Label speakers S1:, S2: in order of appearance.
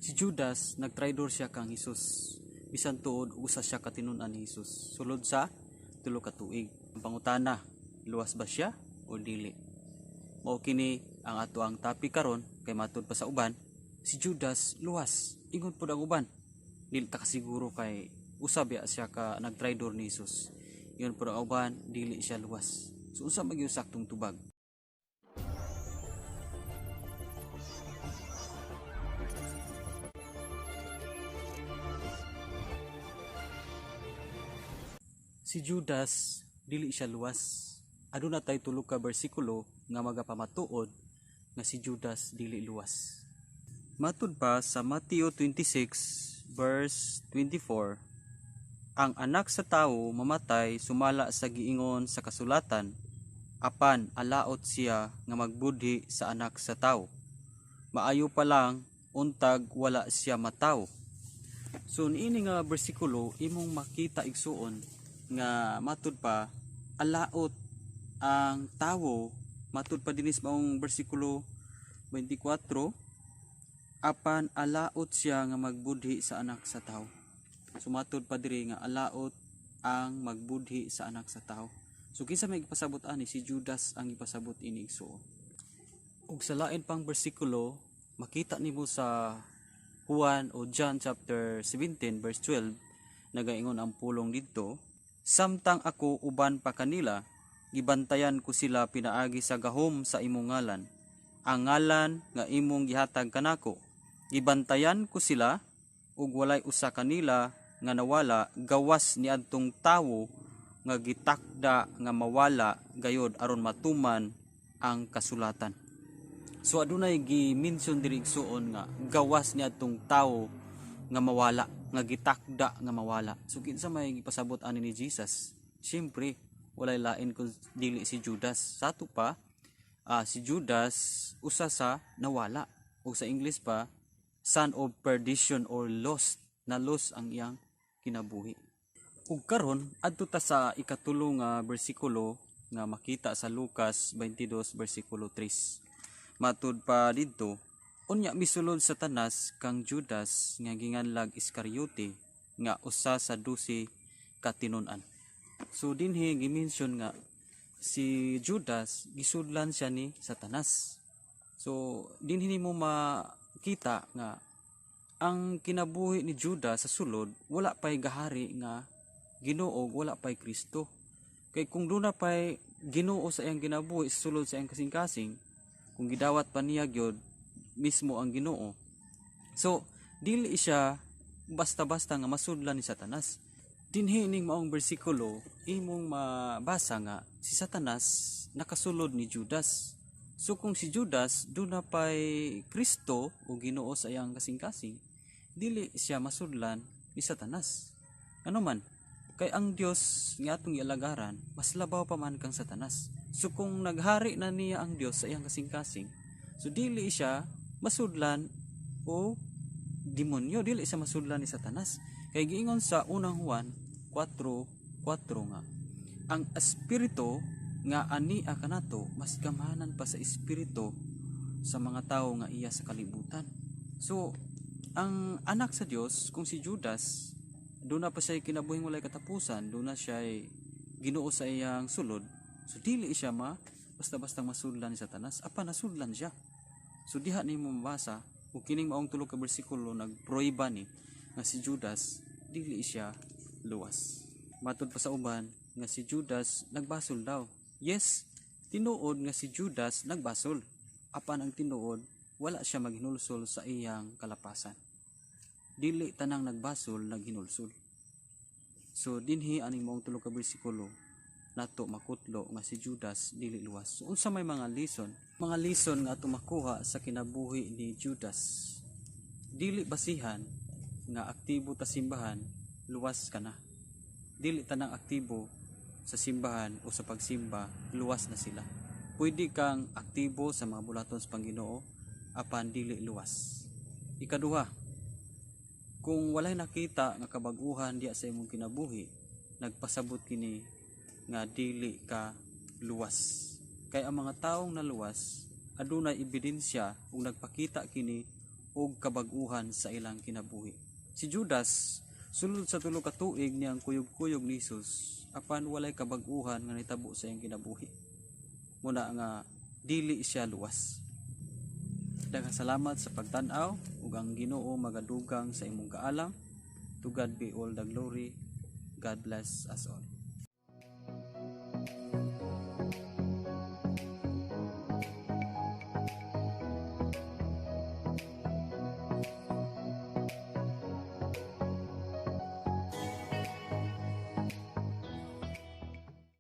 S1: Si Judas, nagtraidor siya kang Hesus. Bisan tuod usa siya ka tinun-an ni Hesus. Sulod sa 3 ka tuig. Ang pangutana, luwas ba siya o dili? Mao kini ang ato ang topic karon kay matud pa sa uban, si Judas luwas. Ingon pud ang uban. Dili ta kasiguro kay usa biya siya ka nagtraidor ni Hesus. Ingon pud ang uban, dili siya luwas. So unsa man gyud saktong tubag? Si Judas dili siya luwas. Aduna tay tulo ka bersikulo nga magapamatuod nga si Judas dili luwas. Matud pa sa Mateo 26 verse 24, ang anak sa tawo mamatay sumala sa giingon sa kasulatan, apan alaot siya nga magbudhi sa anak sa tawo. Maayo pa lang untag wala siya matawo. So niini nga bersikulo imong makita, igsuon, nga matud pa alaot ang tawo. Matud pa dinis maong bersikulo 24, apan alaot siya nga magbudhi sa anak sa tawo. So matud pa diri nga alaot ang magbudhi sa anak sa tawo. So kinsa may gipasabot ani? Si Judas ang gipasabot ini, igsuon. Ug sa lain pang bersikulo, makita nimo sa Juan o John chapter 17 verse 12, nagaingon ang pulong didto, "Samtang ako uban pa kanila, gibantayan ko sila pinaagi sa gahom sa imong ngalan, ang ngalan nga imong gihatag kanako. Gibantayan ko sila ug walay usa kanila nga nawala gawas niadtong tawo nga gitakda nga mawala, gayod aron matuman ang kasulatan." So adunay gi-mention diri, igsuon, nga gawas niadtong tawo nga mawala, nga gitakda nga mawala. So kinsa may gipasabot ani ni Jesus? Siyempre, walay lain kun dili si Judas. Sa ato pa, si Judas usa sa nawala o sa English pa, son of perdition or lost, na lost ang iyang kinabuhi. Ug karon adto ta sa ikatulo nga bersikulo nga makita sa Lucas 22 bersikulo 3. Matud pa didto, unya misulod Satanas kang Judas nga ginganlag Iskariote nga usa sa 12 ka tinun-an. So dinhi gi-mention nga si Judas gisudlan siya ni Satanas. So dinhi nimo makita nga ang kinabuhi ni Judas sa sulod wala pay gahari nga Ginoo, wala pay Kristo. Kay kung duna pay Ginoo sa iyang kinabuhi sa sulod sa iyang kasing-kasing, kung gidawat pa niya gyud mismo ang Ginoo. So dili siya basta-basta nga masudlan ni Satanas. Dinhi ning maong bersikulo imong mabasa nga si Satanas nakasulod ni Judas. So kung si Judas duna pay Kristo o Ginoo sa iyang kasing-kasing, dili siya masudlan ni Satanas. Ano man, kay ang Dios nga atong gialagaran mas labaw pa man kang Satanas. So kung naghari na niya ang Dios sa iyang kasing-kasing, so dili siya masudlan o demonyo, dili siya masudlan ni Satanas. Kay giingon sa unang Juan 4:4 nga ang espiritu nga ania kanato mas gamhanan pa sa espiritu sa mga tawo nga iya sa kalibutan. So ang anak sa Dios, kung si Judas duna pa siya kinabuhing walay katapusan, duna siya Ginoo sa iyang sulod, so dili siya ma basta-basta masudlan ni Satanas, apan nasudlan siya. So diha nimo mabasa ug kining maong tulo ka bersikulo nagprueba ni nga si Judas dili siya luwas. Matud pa sa uban nga si Judas nagbasol daw. Yes, tinuod nga si Judas nagbasol. Apan ang tinuod, wala siya maghinulsol sa iyang kalapasan. Dili tanang nagbasol naghinulsol. So dinhi aning maong tulo ka bersikulo nato makutlo nga si Judas dili luwas. So unsa may mga lesson? Mga lesson nga ato makuha sa kinabuhi ni Judas. Dili basihan nga aktibo ta simbahan, luwas ka na. Dili tanang aktibo sa simbahan o sa pagsimba, luwas na sila. Pwede kang aktibo sa mga bulaton sa Panginoon apan dili luwas. Ikaduha, kung walay nakita nga kabaguhan diya sa imong kinabuhi, nagpasabot kini nga dili ka luwas. Kay ang mga taong naluwas, adunay ebidensya ug nagpakita kini og kabag-uhan sa ilang kinabuhi. Si Judas, sulod sa 3 ka tuig niyang kuyog-kuyog ni Jesus, apan walay kabag-uhan nga nitabo sa iyang kinabuhi. Muna nga dili siya luwas. Daghang salamat sa pagtan-aw ug ang Ginoo magadugang sa imong kaalam. To God be all the glory. God bless us all.